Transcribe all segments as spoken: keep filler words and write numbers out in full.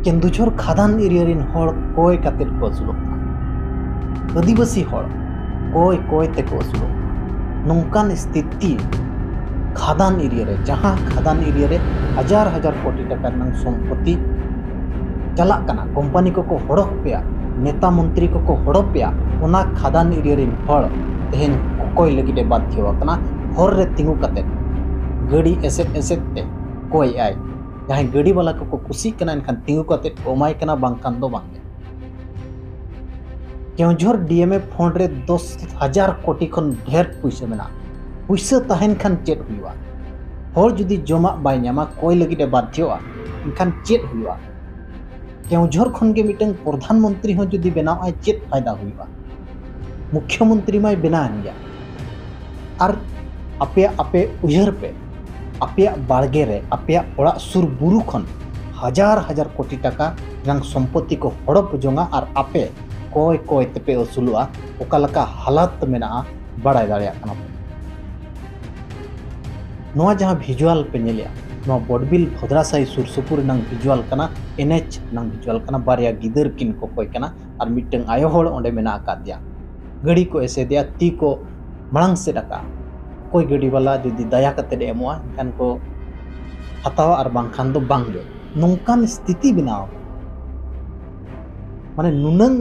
ᱠᱮᱱᱫᱩᱡᱷᱚᱨ ᱠᱷᱟᱫᱟᱱ ᱮᱨᱤᱭᱟ ᱨᱮᱱ ᱦᱚᱲ ᱠᱚᱭ ᱠᱟᱛᱮᱫ ᱠᱚ ᱟᱹᱥᱩᱞᱚᱜ ᱠᱟᱱᱟ᱾ ᱟᱹᱫᱤᱵᱟᱹᱥᱤ ᱦᱚᱲ ᱠᱚᱭ ᱠᱚᱭ ᱛᱮᱠᱚ ᱟᱹᱥᱩᱞᱚᱜ ᱠᱟᱱᱟ᱾ ᱱᱚᱝᱠᱟᱱ ᱥᱛᱷᱤᱛᱤ ᱠᱷᱟᱫᱟᱱ ᱮᱨᱤᱭᱟ ᱨᱮ, ᱡᱟᱦᱟᱸ ᱠᱷᱟᱫᱟᱱ ᱮᱨᱤᱭᱟ ᱨᱮ ᱦᱟᱡᱟᱨ ᱦᱟᱡᱟᱨ ᱠᱳᱴᱤ ᱴᱟᱠᱟ ᱨᱮᱱᱟᱜ ᱥᱚᱢᱯᱚᱛᱤ ᱪᱟᱞᱟᱜ ᱠᱟᱱᱟ, ᱠᱳᱢᱯᱟᱱᱤ ᱠᱚᱠᱚ ᱦᱚᱲᱚ ᱯᱮᱭᱟ, ᱱᱮᱛᱟ ᱢᱚᱱᱛᱨᱤ ᱠᱚᱠᱚ ᱦᱚᱲᱚ ᱯᱮᱭᱟ, ᱚᱱᱟ ᱠᱷᱟᱫᱟᱱ ᱮᱨᱤᱭᱟ ᱨᱮᱱ ᱦᱚᱲ ᱛᱮᱦᱮᱧ ᱠᱚᱠᱚᱭ ᱞᱟᱹᱜᱤᱫ ᱮ ᱵᱟᱫᱷᱭᱚ ᱟᱠᱟᱱᱟ᱾ ᱦᱚᱨ ᱨᱮ ᱛᱤᱸᱜᱩ ᱠᱟᱛᱮ ᱜᱟᱹᱰᱤ ᱮᱥᱮᱫ ᱮᱥᱮᱫ ᱛᱮ ᱠᱚᱭ ᱟᱭ᱾ ᱡᱟᱦᱟᱸᱭ ᱜᱟᱹᱰᱤ ᱵᱟᱞᱟ ᱠᱚᱠᱚ ᱠᱩᱥᱤᱜ ᱠᱟᱱᱟ, ᱮᱱᱠᱷᱟᱱ ᱛᱤᱸᱜᱩ ᱠᱟᱛᱮ ᱠᱚ ᱮᱢᱟᱭ ᱠᱟᱱᱟ, ᱵᱟᱝᱠᱷᱟᱱ ᱫᱚ ᱵᱟᱝᱜᱮ᱾ ᱠᱮᱣᱡᱷᱚᱨ ᱰᱤᱮᱢᱮ ᱯᱷᱚᱱᱰ ᱨᱮ ᱫᱚᱥ ᱦᱟᱡᱟᱨ ᱠᱳᱴᱤ ᱠᱷᱚᱱ ᱰᱷᱮᱨ ᱯᱩᱭᱥᱟᱹ ᱢᱮᱱᱟᱜᱼᱟ᱾ ᱯᱩᱭᱥᱟᱹ ᱛᱟᱦᱮᱱ ᱠᱷᱟᱱ ᱪᱮᱫ ᱦᱩᱭᱩᱜᱼᱟ? ᱦᱚᱲ ᱡᱩᱫᱤ ᱡᱚᱢᱟᱜ ᱵᱟᱭ ᱧᱟᱢᱟ, ᱠᱚᱭ ᱞᱟᱹᱜᱤᱫ ᱮ ᱵᱟᱫᱷᱭᱚᱜᱼᱟ, ᱮᱱᱠᱷᱟᱱ ᱪᱮᱫ ᱦᱩᱭᱩᱜᱼᱟ? ᱠᱮᱣᱡᱷᱚᱨ ᱠᱷᱚᱱ ᱜᱮ ᱢᱤᱫᱴᱟᱝ ᱯᱨᱚᱫᱷᱟᱱ ᱢᱚᱱᱛᱨᱤ ᱦᱚᱸ ᱡᱩᱫᱤ ᱵᱮᱱᱟᱣ ᱟᱭ, ᱪᱮᱫ ᱯᱷᱟᱭᱫᱟ ᱦᱩᱭᱩᱜᱼᱟ? ᱢᱩᱠᱷᱭᱚᱢᱚᱱᱛᱨᱤ ᱢᱟᱭ ᱵᱮᱱᱟᱣ ᱮᱱ ᱜᱮᱭᱟ᱾ ᱟᱨ ᱟᱯᱮᱭᱟᱜ, ᱟᱯᱮ ᱩᱭᱦᱟᱹᱨ ᱯᱮ, ᱟᱯᱮᱭᱟᱜ ᱵᱟᱲᱜᱮ ᱨᱮ, ᱟᱯᱮᱭᱟᱜ ᱚᱲᱟᱜ ᱥᱩᱨ ᱵᱩᱨᱩ ᱠᱷᱚᱱ ᱦᱟᱡᱟᱨ ᱦᱟᱡᱟᱨ ᱠᱳᱴᱤ ᱴᱟᱠᱟ ᱨᱮᱱᱟᱜ ᱥᱚᱢᱯᱚᱛᱤ ᱠᱚ ᱦᱚᱲᱚᱯ ᱡᱚᱝᱟ ᱟᱨ ᱟᱯᱮ ᱠᱚᱭ ᱠᱚᱭ ᱛᱮᱯᱮ ᱟᱹᱥᱩᱞᱚᱜᱼᱟ᱾ ᱚᱠᱟ ᱞᱮᱠᱟ ᱦᱟᱞᱟᱛ ᱢᱮᱱᱟᱜᱼᱟ, ᱵᱟᱲᱟᱭ ᱫᱟᱲᱮᱭᱟᱜ ᱠᱟᱱᱟ ᱯᱮ᱾ ᱱᱚᱣᱟ ᱡᱟᱦᱟᱸ ᱵᱷᱤᱡᱩᱣᱟᱞ ᱯᱮ ᱧᱮᱞᱮᱜᱼᱟ, ᱱᱚᱣᱟ ᱵᱚᱰᱵᱤᱞ ᱵᱷᱚᱫᱨᱟᱥᱟᱦᱤ ᱥᱩᱨ ᱥᱩᱯᱩᱨ ᱨᱮᱱᱟᱜ ᱵᱷᱤᱡᱩᱣᱟᱞ ᱠᱟᱱᱟ, ᱮᱱ ᱮᱭᱤᱪ ᱨᱮᱱᱟᱜ ᱵᱷᱤᱡᱩᱣᱟᱞ ᱠᱟᱱᱟ᱾ ᱵᱟᱨᱭᱟ ᱜᱤᱫᱟᱹᱨ ᱠᱤᱱ ᱠᱚᱠᱚᱭ ᱠᱟᱱᱟ ᱟᱨ ᱢᱤᱫᱴᱟᱝ ᱟᱭᱳ ᱦᱚᱲ ᱚᱸᱰᱮ ᱢᱮᱱᱟᱜ ᱟᱠᱟᱫᱮᱭᱟ᱾ ᱜᱟᱹᱰᱤ ᱠᱚ ᱮᱥᱮᱫᱮᱭᱟ, ᱛᱤ ᱠᱚ ᱢᱟᱲᱟᱝ ᱥᱮᱫ ᱟᱠᱟᱫᱼᱟ᱾ ᱚᱠᱚᱭ ᱜᱟᱹᱰᱤ ᱵᱟᱞᱟ ᱡᱩᱫᱤ ᱫᱟᱭᱟ ᱠᱟᱛᱮᱫ ᱮ ᱮᱢᱚᱜᱼᱟ, ᱮᱱᱠᱷᱟᱱ ᱠᱚ ᱦᱟᱛᱟᱣᱟ, ᱟᱨ ᱵᱟᱝᱠᱷᱟᱱ ᱫᱚ ᱵᱟᱝᱜᱮ᱾ ᱱᱚᱝᱠᱟᱱ ᱥᱛᱷᱤᱛᱤ ᱵᱮᱱᱟᱣ ᱟᱠᱟᱱᱟ᱾ ᱢᱟᱱᱮ ᱱᱩᱱᱟᱹᱝ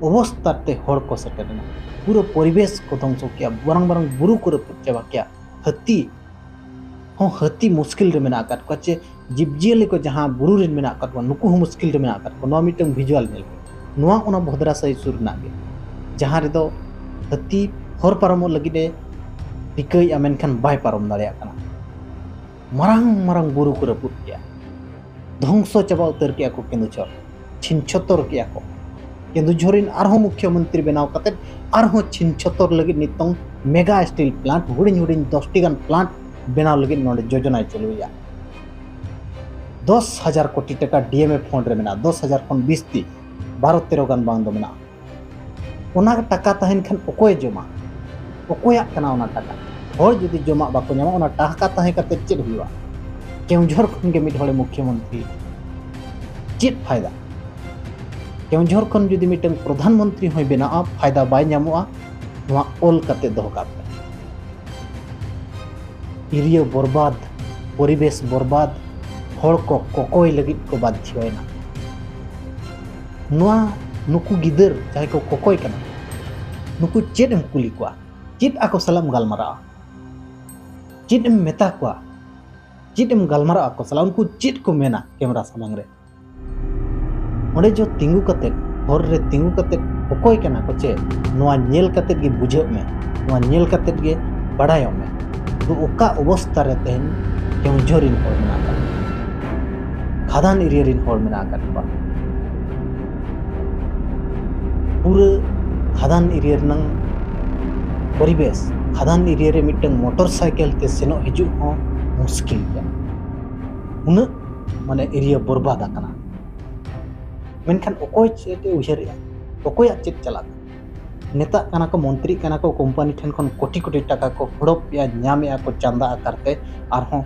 ᱚᱵᱚᱥᱛᱟ ᱛᱮ ᱦᱚᱲ ᱠᱚ ᱥᱮᱴᱮᱨ ᱮᱱᱟ, ᱯᱩᱨᱟᱹ ᱯᱚᱨᱤᱵᱮᱥ ᱠᱚ ᱫᱷᱚᱝᱥᱚ ᱠᱮᱜᱼᱟ, ᱢᱟᱨᱟᱝ ᱢᱟᱨᱟᱝ ᱵᱩᱨᱩ ᱠᱚ ᱨᱟᱹᱯᱩᱫ ᱪᱟᱵᱟ ᱠᱮᱜᱼᱟ, ᱦᱟᱹᱛᱤ ᱦᱚᱸ, ᱦᱟᱹᱛᱤ ᱢᱩᱥᱠᱤᱞ ᱨᱮ ᱢᱮᱱᱟᱜ ᱟᱠᱟᱫ ᱠᱚᱣᱟ, ᱪᱮ ᱡᱤᱵᱽᱼᱡᱤᱭᱟᱹᱞᱤ ᱠᱚ ᱡᱟᱦᱟᱸ ᱵᱩᱨᱩ ᱨᱮᱱ ᱢᱮᱱᱟᱜ ᱟᱠᱟᱫ ᱠᱚᱣᱟ, ᱱᱩᱠᱩ ᱦᱚᱸ ᱢᱩᱥᱠᱤᱞ ᱨᱮ ᱢᱮᱱᱟᱜ ᱟᱠᱟᱫ ᱠᱚᱣᱟ᱾ ᱱᱚᱣᱟ ᱢᱤᱫᱴᱟᱝ ᱵᱷᱤᱡᱩᱣᱟᱞ ᱧᱮᱞ ᱯᱮ᱾ ᱱᱚᱣᱟ ᱚᱱᱟ ᱵᱷᱚᱫᱨᱟᱥᱟᱦᱤ ᱥᱩᱨ ᱨᱮᱱᱟᱜ ᱜᱮ, ᱡᱟᱦᱟᱸ ᱨᱮᱫᱚ ᱦᱟᱹᱛᱤ ᱦᱚᱨ ᱯᱟᱨᱚᱢᱚᱜ ᱞᱟᱹᱜᱤᱫ ᱮ ᱨᱤᱠᱟᱹᱭᱮᱫᱼᱟ, ᱢᱮᱱᱠᱷᱟᱱ ᱵᱟᱭ ᱯᱟᱨᱚᱢ ᱫᱟᱲᱮᱭᱟᱜ ᱠᱟᱱᱟ᱾ ᱢᱟᱨᱟᱝ ᱢᱟᱨᱟᱝ ᱵᱩᱨᱩ ᱠᱚ ᱨᱟᱹᱯᱩᱫ ᱠᱮᱜᱼᱟ, ᱫᱷᱚᱝᱥᱚ ᱪᱟᱵᱟ ᱩᱛᱟᱹᱨ ᱠᱮᱜᱼᱟ ᱠᱚ ᱠᱮᱸᱫᱩᱡᱷᱚᱨ, ᱪᱷᱤᱱ ᱪᱷᱚᱛᱚᱨ ᱠᱮᱜᱼᱟ ᱠᱚ᱾ ᱠᱮᱸᱫᱩᱡᱷᱚᱨ ᱨᱮᱱ ᱟᱨᱦᱚᱸ ᱢᱩᱠᱷᱭᱚᱢᱚᱱᱛᱨᱤ ᱵᱮᱱᱟᱣ ᱠᱟᱛᱮᱫ ᱟᱨᱦᱚᱸ ᱪᱷᱤᱱ ᱪᱷᱚᱛᱚᱨ ᱞᱟᱹᱜᱤᱫ ᱱᱤᱛᱚᱝ ᱢᱮᱜᱟ ᱥᱴᱤᱞ ᱯᱞᱟᱱᱴ, ᱦᱩᱰᱤᱧ ᱦᱩᱰᱤᱧ ᱫᱚᱥ ᱴᱤ ᱜᱟᱱ ᱯᱞᱟᱱᱴ ᱵᱮᱱᱟᱣ ᱞᱟᱹᱜᱤᱫ ᱱᱚᱰᱮ ᱡᱳᱡᱚᱱᱟᱭ ᱪᱟᱹᱞᱩᱭᱮᱫᱼᱟ᱾ ᱫᱚᱥ ᱦᱟᱡᱟᱨ ᱠᱳᱴᱤ ᱴᱟᱠᱟ ᱰᱤᱮᱢᱮ ᱯᱷᱚᱱᱰ ᱨᱮ ᱢᱮᱱᱟᱜᱼᱟ, ᱫᱚᱥ ᱦᱟᱡᱟᱨ ᱠᱷᱚᱱ ᱵᱤᱥᱛᱤ, ᱵᱟᱨᱚ ᱛᱮᱨᱚ ᱜᱟᱱ ᱵᱟᱝ ᱫᱚ ᱢᱮᱱᱟᱜᱼᱟ᱾ ᱚᱱᱟ ᱴᱟᱠᱟ ᱛᱟᱦᱮᱱ ᱠᱷᱟᱱ ᱚᱠᱚᱭᱮ ᱡᱚᱢᱟ? ᱚᱠᱚᱭᱟᱜ ᱠᱟᱱᱟ ᱚᱱᱟ ᱴᱟᱠᱟ? ᱦᱚᱲ ᱡᱩᱫᱤ ᱡᱚᱢᱟᱜ ᱵᱟᱠᱚ ᱧᱟᱢᱟ, ᱚᱱᱟ ᱴᱟᱠᱟ ᱛᱟᱦᱮᱸ ᱠᱟᱛᱮ ᱪᱮᱫ ᱦᱩᱭᱩᱜᱼᱟ? ᱠᱮᱣᱡᱷᱚᱨ ᱠᱷᱚᱱ ᱜᱮ ᱢᱤᱫ ᱦᱚᱲᱮ ᱢᱩᱠᱷᱭᱚᱢᱚᱱᱛᱨᱤ᱾ ᱪᱮᱫ ᱯᱷᱟᱭᱫᱟ? ᱠᱮᱣᱚᱱᱡᱷᱚᱨ ᱠᱷᱚᱱ ᱡᱩᱫᱤ ᱢᱤᱫᱴᱟᱝ ᱯᱨᱚᱫᱷᱟᱱ ᱢᱚᱱᱛᱨᱤ ᱦᱚᱸᱭ ᱵᱮᱱᱟᱜᱼᱟ, ᱯᱷᱟᱭᱫᱟ ᱵᱟᱭ ᱧᱟᱢᱚᱜᱼᱟ᱾ ᱱᱚᱣᱟ ᱚᱞ ᱠᱟᱛᱮ ᱫᱚᱦᱚ ᱠᱟᱜ ᱯᱮ᱾ ᱮᱨᱤᱭᱟ ᱵᱚᱨᱵᱟᱫ, ᱯᱚᱨᱤᱵᱮᱥ ᱵᱚᱨᱵᱟᱫ, ᱦᱚᱲ ᱠᱚ ᱠᱚᱠᱚᱭ ᱞᱟᱹᱜᱤᱫ ᱠᱚ ᱵᱟᱫᱽᱫᱷᱚᱭᱮᱱᱟ᱾ ᱱᱚᱣᱟ, ᱱᱩᱠᱩ ᱜᱤᱫᱟᱹᱨ ᱡᱟᱦᱟᱸᱭ ᱠᱚ ᱠᱚᱠᱚᱭ ᱠᱟᱱᱟ, ᱱᱩᱠᱩ ᱪᱮᱫ ᱮᱢ ᱠᱩᱞᱤ ᱠᱚᱣᱟ? ᱪᱮᱫ ᱟᱠᱚ ᱥᱟᱞᱟᱜ ᱮᱢ ᱜᱟᱞᱢᱟᱨᱟᱜᱼᱟ? ᱪᱮᱫ ᱮᱢ ᱢᱮᱛᱟ ᱠᱚᱣᱟ? ᱪᱮᱫ ᱮᱢ ᱜᱟᱞᱢᱟᱨᱟᱜᱼᱟ ᱟᱠᱚ ᱥᱟᱞᱟᱜ? ᱩᱱᱠᱩ ᱪᱮᱫ ᱠᱚ ᱢᱮᱱᱟ ᱠᱮᱢᱮᱨᱟ ᱥᱟᱢᱟᱝ ᱨᱮ? ᱚᱸᱰᱮ ᱡᱚ ᱛᱤᱸᱜᱩ ᱠᱟᱛᱮᱫ, ᱦᱚᱨ ᱨᱮ ᱛᱤᱸᱜᱩ ᱠᱟᱛᱮᱫ ᱚᱠᱚᱭ ᱠᱟᱱᱟ ᱠᱚ ᱪᱮ, ᱱᱚᱣᱟ ᱧᱮᱞ ᱠᱟᱛᱮᱫ ᱜᱮ ᱵᱩᱡᱷᱟᱹᱜ ᱢᱮ, ᱱᱚᱣᱟ ᱧᱮᱞ ᱠᱟᱛᱮᱫ ᱜᱮ ᱵᱟᱲᱟᱭᱚᱜ ᱢᱮ᱾ ᱛᱚ ᱚᱠᱟ ᱚᱵᱚᱥᱛᱟ ᱨᱮ ᱛᱮᱦᱮᱧ ᱠᱮᱣᱚᱱᱡᱷᱚᱨ ᱨᱤᱱ ᱦᱚᱲ ᱢᱮᱱᱟᱜ ᱟᱠᱟᱫ ᱠᱚᱣᱟ, ᱠᱷᱟᱫᱟᱱ ᱮᱨᱤᱭᱟ ᱨᱤᱱ ᱦᱚᱲ ᱢᱮᱱᱟᱜ ᱟᱠᱟᱫ ᱠᱚᱣᱟ? ᱯᱩᱨᱟᱹ ᱠᱷᱟᱫᱟᱱ ᱮᱨᱤᱭᱟ ᱨᱮᱱᱟᱝ ᱯᱚᱨᱤᱵᱮᱥ, ᱠᱷᱟᱫᱟᱱ ᱮᱨᱤᱭᱟ ᱨᱮ ᱢᱤᱫᱴᱟᱝ ᱢᱚᱴᱚᱨ ᱥᱟᱭᱠᱮᱞ ᱛᱮ ᱥᱮᱱᱚᱜ ᱦᱤᱡᱩᱜ ᱦᱚᱸ ᱢᱩᱥᱠᱤᱞ ᱜᱮᱭᱟ᱾ ᱩᱱᱟᱹᱜ ᱢᱟᱱᱮ ᱮᱨᱤᱭᱟ ᱵᱚᱨᱵᱟᱫ ᱟᱠᱟᱱᱟ᱾ ᱢᱮᱱᱠᱷᱟᱱ ᱚᱠᱚᱭ ᱪᱮᱫ ᱮ ᱩᱭᱦᱟᱹᱨᱮᱜᱼᱟ? ᱚᱠᱚᱭᱟᱜ ᱪᱮᱫ ᱪᱟᱞᱟᱜ ᱠᱟᱱᱟ? ᱱᱮᱛᱟᱜ ᱠᱟᱱᱟ ᱠᱚ, ᱢᱚᱱᱛᱨᱤᱜ ᱠᱟᱱᱟ ᱠᱚ, ᱠᱳᱢᱯᱟᱱᱤ ᱴᱷᱮᱱ ᱠᱷᱚᱱ ᱠᱳᱴᱤ ᱠᱳᱴᱤ ᱴᱟᱠᱟ ᱠᱚ ᱦᱚᱲᱚᱯᱮᱜᱼᱟ, ᱧᱟᱢᱮᱜᱼᱟ ᱠᱚ ᱪᱟᱸᱫᱟ ᱟᱠᱟᱨ ᱛᱮ, ᱟᱨᱦᱚᱸ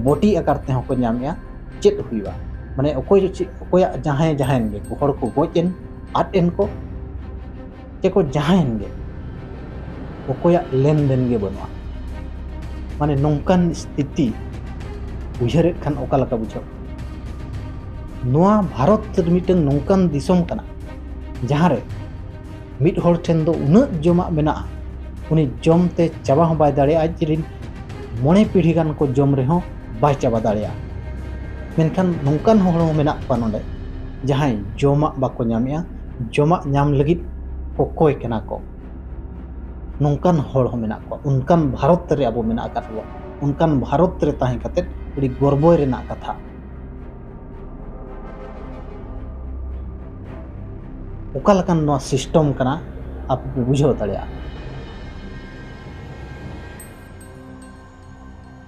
ᱵᱚᱴᱤ ᱟᱠᱟᱨ ᱛᱮᱦᱚᱸ ᱠᱚ ᱧᱟᱢᱮᱜᱼᱟ᱾ ᱪᱮᱫ ᱦᱩᱭᱩᱜᱼᱟ? ᱢᱟᱱᱮ ᱚᱠᱚᱭ ᱪᱮᱫ, ᱚᱠᱚᱭᱟᱜ ᱡᱟᱦᱟᱸᱭ ᱡᱟᱦᱟᱸᱭᱮᱱ ᱜᱮ, ᱦᱚᱲ ᱠᱚ ᱜᱚᱡ ᱮᱱ, ᱟᱫ ᱮᱱ ᱠᱚ, ᱪᱮ ᱠᱚ ᱡᱟᱦᱟᱸᱭᱮᱱ ᱜᱮ, ᱚᱠᱚᱭᱟᱜ ᱞᱮᱱᱫᱮᱱ ᱜᱮ ᱵᱟᱹᱱᱩᱜᱼᱟ᱾ ᱢᱟᱱᱮ ᱱᱚᱝᱠᱟᱱ ᱥᱛᱷᱤᱛᱤ ᱩᱭᱦᱟᱹᱨᱮᱫ ᱠᱷᱟᱱ ᱚᱠᱟ ᱞᱮᱠᱟ ᱵᱩᱡᱷᱟᱹᱜ? ᱱᱚᱣᱟ ᱵᱷᱟᱨᱚᱛ ᱢᱤᱫᱴᱟᱝ ᱱᱚᱝᱠᱟᱱ ᱫᱤᱥᱚᱢ ᱠᱟᱱᱟ, ᱡᱟᱦᱟᱸ ᱨᱮ ᱢᱤᱫ ᱦᱚᱲ ᱴᱷᱮᱱ ᱫᱚ ᱩᱱᱟᱹᱜ ᱡᱚᱢᱟᱜ ᱢᱮᱱᱟᱜᱼᱟ, ᱩᱱᱤ ᱡᱚᱢ ᱛᱮ ᱪᱟᱵᱟ ᱦᱚᱸ ᱵᱟᱭ ᱫᱟᱲᱮᱭᱟᱜᱼᱟ᱾ ᱟᱡ ᱨᱤᱱ ᱢᱚᱬᱮ ᱯᱤᱲᱦᱤ ᱜᱟᱱ ᱠᱚ ᱡᱚᱢ ᱨᱮᱦᱚᱸ ᱵᱟᱭ ᱪᱟᱵᱟ ᱫᱟᱲᱮᱭᱟᱜᱼᱟ᱾ ᱢᱮᱱᱠᱷᱟᱱ ᱱᱚᱝᱠᱟᱱ ᱦᱚᱲ ᱦᱚᱸ ᱢᱮᱱᱟᱜ ᱠᱚᱣᱟ ᱱᱚᱰᱮ, ᱡᱟᱦᱟᱸᱭ ᱡᱚᱢᱟᱜ ᱵᱟᱠᱚ ᱧᱟᱢᱮᱜᱼᱟ, ᱡᱚᱢᱟᱜ ᱧᱟᱢ ᱞᱟᱹᱜᱤᱫ ᱠᱚᱠᱚᱭ ᱠᱟᱱᱟ ᱠᱚ᱾ ᱱᱚᱝᱠᱟᱱ ᱦᱚᱲ ᱦᱚᱸ ᱢᱮᱱᱟᱜ ᱠᱚᱣᱟ᱾ ᱚᱱᱠᱟᱱ ᱵᱷᱟᱨᱚᱛ ᱨᱮ ᱟᱵᱚ ᱢᱮᱱᱟᱜ ᱟᱠᱟᱫ ᱵᱚᱱᱟ᱾ ᱚᱱᱠᱟᱱ ᱵᱷᱟᱨᱚᱛ ᱨᱮ ᱛᱟᱦᱮᱸ ᱠᱟᱛᱮᱫ ᱟᱹᱰᱤ ᱜᱚᱨᱵᱚᱭ ᱨᱮᱱᱟᱜ ᱠᱟᱛᱷᱟ᱾ ᱚᱠᱟ ᱞᱮᱠᱟᱱ ᱱᱚᱣᱟ ᱥᱤᱥᱴᱮᱢ ᱠᱟᱱᱟ, ᱟᱯᱮ ᱯᱮ ᱵᱩᱡᱷᱟᱹᱣ ᱫᱟᱲᱮᱭᱟᱜᱼᱟ᱾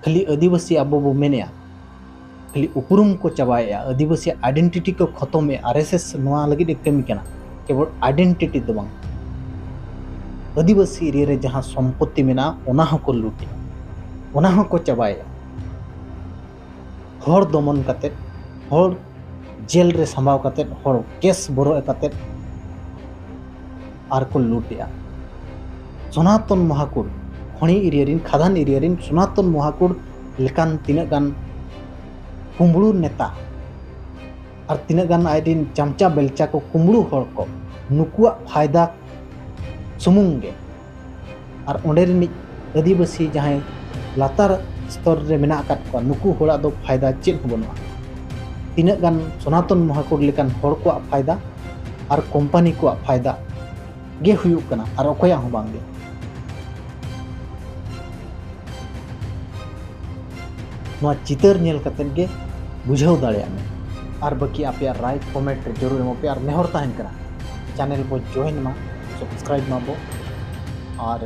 ᱠᱷᱟᱹᱞᱤ ᱟᱹᱫᱤᱵᱟᱹᱥᱤ ᱟᱵᱚ ᱵᱚ ᱢᱮᱱᱮᱜᱼᱟ, ᱠᱷᱟᱹᱞᱤ ᱩᱯᱨᱩᱢ ᱠᱚ ᱪᱟᱵᱟᱭᱮᱜᱼᱟ, ᱟᱹᱫᱤᱵᱟᱹᱥᱤ ᱟᱭᱰᱮᱱᱴᱤᱴᱤ ᱠᱚ ᱠᱷᱚᱛᱚᱢᱮᱜᱼᱟ᱾ ᱟᱨ ᱮᱥ ᱮᱥ ᱱᱚᱣᱟ ᱞᱟᱹᱜᱤᱫ ᱮ ᱠᱟᱹᱢᱤ ᱠᱟᱱᱟ, ᱠᱮᱵᱚᱞ ᱟᱭᱰᱮᱱᱴᱤᱴᱤ ᱫᱚ ᱵᱟᱝ᱾ ᱟᱹᱫᱤᱵᱟᱹᱥᱤ ᱮᱨᱤᱭᱟ ᱨᱮ ᱡᱟᱦᱟᱸ ᱥᱚᱢᱯᱚᱛᱤ ᱢᱮᱱᱟᱜᱼᱟ, ᱚᱱᱟ ᱦᱚᱸᱠᱚ ᱞᱩᱴᱮᱜᱼᱟ, ᱚᱱᱟ ᱦᱚᱸᱠᱚ ᱪᱟᱵᱟᱭᱮᱜᱼᱟ᱾ ᱦᱚᱲ ᱫᱚᱢᱚᱱ ᱠᱟᱛᱮᱫ, ᱦᱚᱲ ᱡᱮᱞ ᱨᱮ ᱥᱟᱢᱵᱟᱣ ᱠᱟᱛᱮᱫ, ᱦᱚᱲ ᱠᱮᱥ ᱵᱚᱨᱚ ᱠᱟᱛᱮᱫ ᱟᱨ ᱠᱚ ᱞᱩᱴᱮᱜᱼᱟ᱾ ᱥᱚᱱᱟᱛᱚᱱ ᱢᱚᱦᱟᱠᱩᱲ, ᱠᱷᱚᱱᱤ ᱮᱨᱤᱭᱟ ᱨᱤᱱ, ᱠᱷᱟᱫᱟᱱ ᱮᱨᱤᱭᱟ ᱨᱤᱱ ᱥᱚᱱᱟᱛᱚᱱ ᱢᱚᱦᱟᱠᱩᱲ ᱞᱮᱠᱟᱱ ᱛᱤᱱᱟᱹᱜ ᱜᱟᱱ ᱠᱩᱢᱵᱽᱲᱩ ᱱᱮᱛᱟ ᱟᱨ ᱛᱤᱱᱟᱹᱜ ᱜᱟᱱ ᱟᱡ ᱨᱤᱱ ᱪᱟᱢᱪᱟ ᱵᱮᱞᱪᱟ ᱠᱚ, ᱠᱩᱢᱵᱽᱲᱩ ᱦᱚᱲ ᱠᱚ, ᱱᱩᱠᱩᱣᱟᱜ ᱯᱷᱟᱭᱫᱟ ᱥᱩᱢᱩᱝ ᱜᱮ᱾ ᱟᱨ ᱚᱸᱰᱮ ᱨᱤᱱᱤᱡ ᱟᱹᱫᱤᱵᱟᱹᱥᱤ ᱡᱟᱦᱟᱸᱭ ᱞᱟᱛᱟᱨ ᱥᱛᱚᱨ ᱨᱮ ᱢᱮᱱᱟᱜ ᱟᱠᱟᱫ ᱠᱚᱣᱟ, ᱱᱩᱠᱩ ᱦᱚᱲᱟᱜ ᱫᱚ ᱯᱷᱟᱭᱫᱟ ᱪᱮᱫ ᱦᱚᱸ ᱵᱟᱹᱱᱩᱜᱼᱟ᱾ ᱛᱤᱱᱟᱹᱜ ᱜᱟᱱ ᱥᱚᱱᱟᱛᱚᱱ ᱢᱚᱦᱟᱠᱩᱲ ᱞᱮᱠᱟᱱ ᱦᱚᱲ ᱠᱚᱣᱟᱜ ᱯᱷᱟᱭᱫᱟ ᱟᱨ ᱠᱳᱢᱯᱟᱱᱤ ᱠᱚᱣᱟᱜ ᱯᱷᱟᱭᱫᱟ ᱜᱮ ᱦᱩᱭᱩᱜ ᱠᱟᱱᱟ, ᱟᱨ ᱚᱠᱚᱭᱟᱜ ᱦᱚᱸ ᱵᱟᱝ ᱜᱮ᱾ ᱱᱚᱣᱟ ᱪᱤᱛᱟᱹᱨ ᱧᱮᱞ ᱠᱟᱛᱮᱫ ᱜᱮ ᱵᱩᱡᱷᱟᱹᱣ ᱫᱟᱲᱮᱭᱟᱜ ᱢᱮ᱾ ᱟᱨ ᱵᱟᱹᱠᱤ ᱟᱯᱮᱭᱟᱜ ᱨᱟᱭ ᱠᱚᱢᱮᱱᱴ ᱨᱮ ᱡᱟᱹᱨᱩᱲ ᱮᱢᱚᱜ ᱯᱮ, ᱟᱨ ᱱᱮᱦᱚᱨ ᱛᱟᱦᱮᱱ ᱠᱟᱱᱟ, ᱪᱮᱱᱮᱞ ᱵᱚ ᱡᱚᱭᱮᱱ ᱢᱟ, ᱥᱟᱵᱥᱠᱨᱟᱭᱤᱵ ᱢᱟᱵᱚ, ᱟᱨ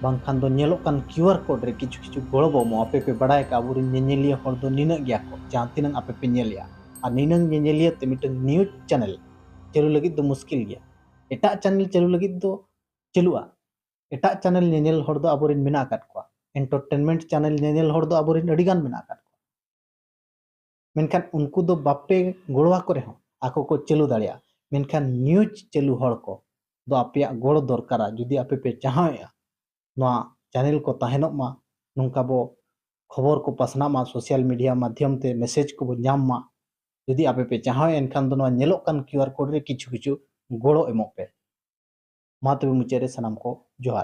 ᱵᱟᱝᱠᱷᱟᱱ ᱫᱚ ᱧᱮᱞᱚᱜ ᱠᱟᱱ ᱠᱤᱭᱩ ᱟᱨ ᱠᱳᱰ ᱨᱮ ᱠᱤᱪᱷᱩ ᱠᱤᱪᱷᱩ ᱜᱚᱲᱚ ᱵᱚ ᱮᱢᱚᱜᱼᱟ᱾ ᱟᱯᱮ ᱯᱮ ᱵᱟᱲᱟᱭ ᱠᱟᱜᱼᱟ, ᱟᱵᱚᱨᱮᱱ ᱧᱮᱧᱮᱞᱤᱭᱟᱹ ᱦᱚᱲ ᱫᱚ ᱱᱤᱱᱟᱹᱜ ᱜᱮᱭᱟ ᱠᱚ, ᱡᱟᱦᱟᱸ ᱛᱤᱱᱟᱹᱜ ᱟᱯᱮ ᱯᱮ ᱧᱮᱞᱮᱜᱼᱟ, ᱟᱨ ᱱᱤᱱᱟᱹᱝ ᱧᱮᱧᱮᱞᱤᱭᱟᱹ ᱛᱮ ᱢᱤᱫᱴᱟᱝ ᱱᱤᱭᱩᱡᱽ ᱪᱮᱱᱮᱞ ᱪᱟᱹᱞᱩ ᱞᱟᱹᱜᱤᱫ ᱫᱚ ᱢᱩᱥᱠᱤᱞ ᱜᱮᱭᱟ᱾ ᱮᱴᱟᱜ ᱪᱮᱱᱮᱞ ᱪᱟᱹᱞᱩ ᱞᱟᱹᱜᱤᱫ ᱫᱚ ᱪᱟᱹᱞᱩᱜᱼᱟ, ᱮᱴᱟᱜ ᱪᱮᱱᱮᱞ ᱧᱮᱧᱮᱞ ᱦᱚᱲ ᱫᱚ ᱟᱵᱚᱨᱮᱱ ᱢᱮᱱᱟᱜ ᱟᱠᱟᱫ ᱠᱚᱣᱟ, ᱮᱱᱴᱟᱨᱴᱮᱱᱢᱮᱱᱴ ᱪᱮᱱᱮᱞ ᱧᱮᱧᱮᱞ ᱦᱚᱲ ᱫᱚ ᱟᱵᱚᱨᱮᱱ ᱟᱹᱰᱤᱜᱟᱱ ᱢᱮᱱᱟᱜ ᱟᱠᱟᱫ ᱠᱚᱣᱟ᱾ ᱢᱮᱱᱠᱷᱟᱱ ᱩᱱᱠᱩ ᱫᱚ ᱵᱟᱯᱮ ᱜᱚᱲᱚ ᱟᱠᱚ ᱨᱮᱦᱚᱸ ᱟᱠᱚ ᱠᱚ ᱪᱟᱹᱞᱩ ᱫᱟᱲᱮᱭᱟᱜᱼᱟ᱾ ᱢᱮᱱᱠᱷᱟᱱ ᱱᱤᱭᱩᱡᱽ ᱪᱟᱹᱞᱩ ᱦᱚᱲ ᱠᱚ ᱫᱚ ᱟᱯᱮᱭᱟᱜ ᱜᱚᱲᱚ ᱫᱚᱨᱠᱟᱨᱟ᱾ ᱡᱩᱫᱤ ᱟᱯᱮ ᱯᱮ ᱪᱟᱦᱟᱣᱮᱫᱼᱟ ᱱᱚᱣᱟ ᱪᱮᱱᱮᱞ ᱠᱚ ᱛᱟᱦᱮᱱᱚᱜ ᱢᱟ, ᱱᱚᱝᱠᱟ ᱵᱚ ᱠᱷᱚᱵᱚᱨ ᱠᱚ ᱯᱟᱥᱱᱟᱜ ᱢᱟ, ᱥᱳᱥᱟᱞ ᱢᱤᱰᱤᱭᱟ ᱢᱟᱫᱽᱫᱷᱚᱢ ᱛᱮ ᱢᱮᱥᱮᱡᱽ ᱠᱚᱵᱚ ᱧᱟᱢ ᱢᱟ, ᱡᱩᱫᱤ ᱟᱯᱮ ᱯᱮ ᱪᱟᱦᱟᱣᱮᱫᱼᱟ, ᱮᱱᱠᱷᱟᱱ ᱫᱚ ᱱᱚᱣᱟ ᱧᱮᱞᱚᱜ ᱠᱟᱱ ᱠᱤᱭᱩ ᱟᱨ ᱠᱳᱰ ᱨᱮ ᱠᱤᱪᱷᱩ ᱠᱤᱪᱷᱩ ᱜᱚᱲᱚ ᱮᱢᱚᱜ ᱯᱮ᱾ ᱢᱟ ᱛᱚᱵᱮ ᱢᱩᱪᱟᱹᱫ ᱨᱮ ᱥᱟᱱᱟᱢ ᱠᱚ ᱡᱚᱦᱟᱨ᱾